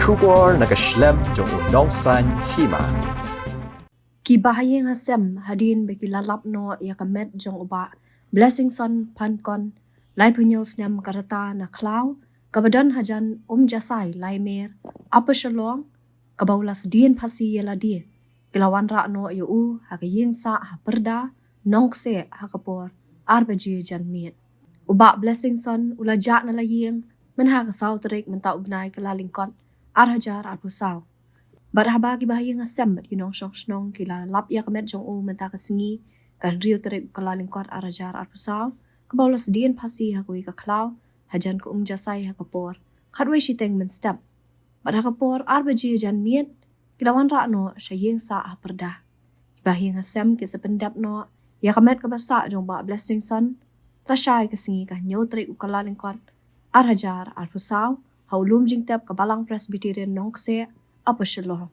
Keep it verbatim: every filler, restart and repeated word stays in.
Khubor na ka shlem jong u nongsan hima. Ki bahaïing hasem hadien ba ki la lap noh ïa ka met jong u Bah Blessingson Phankon, laiphew hynñiew snem ka rta na khlaw kaba don hajan Umjasai Laimer, Upper Shillong, kaba u la sdien phasi ïa lade, ki la wanrah noh ïa u ha ka ïing sah ha Pyrda, Nongkseh, ha ka por ar baje janmiet. U Bah Blessingson u la jah na la ïing mynha ka saw tarik mynta u bnai Kyllalyngkot ar hajar arphew saw. Bad haba ki bahaïing hasem bad ki nongshong shnong ki la lap ïa ka met jong u mynta ka sngi ka hynriew tarik Kyllalyngkot ar hajar arphew saw, kaba u la sdien phasi ha kawei ka khlaw hajan ka Umjasai ha ka por khatwei shiteng mynstep. Bad ha ka por ar baje janmiet ki la wanrah noh sha ïing sah ha Pyrda. Ki bahaïing hasem ki sa pyndep noh ïa ka met kaba sah jong Bah Blessingson lashai ka sngi ka hynñiew tarik u Kyllalyngkot ar hajar arphew saw ha u lum jingtep ka Balang Presbyterian Nongkseh, Upper Shillong.